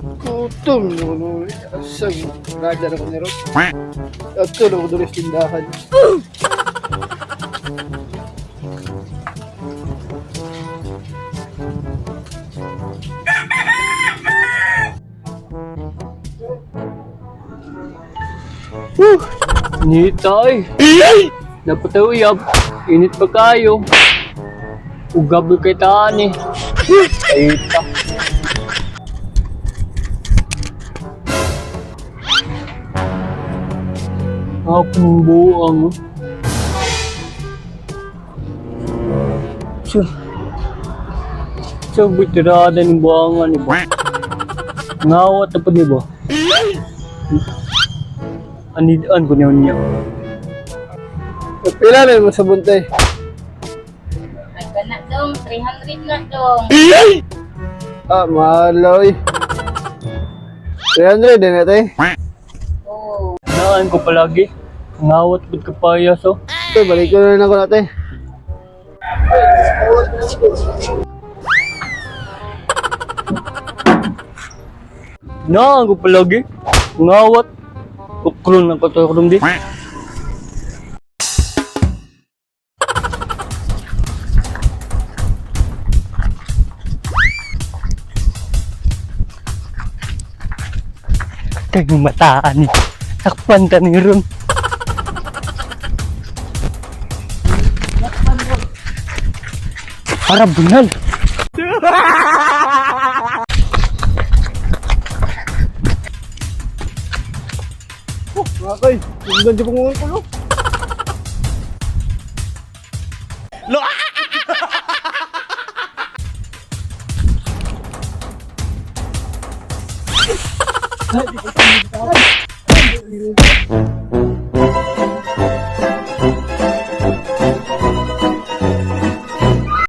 Gutom no no. Asa radar ako nero. Ato na ko diri sa tindahan. Whew! Nita ay. Napatawiyab. Init pa kayo. Ugab kay taan eh. Ay ta. Hapon buang. Oh. Siya. Siya, butirada ng buwangan ni ba? Ngawat na pa ni ba? Anidan ko niya niya. Pila na mo sa buntay? Ay, kana dong, 300 na dong. Ah, mahal oy. 300 din ate. Oo. Naan ko palagi. Ngawat ba't kapaya so? Ito, balik ko na lang ako nate. Naan ko palagi. Ngawat. Ukron lang ko to kron di. Kag mataan ni. Sakpan ka ni ron. Para bunal. Oh, mga kay, ang ganda pong ko no.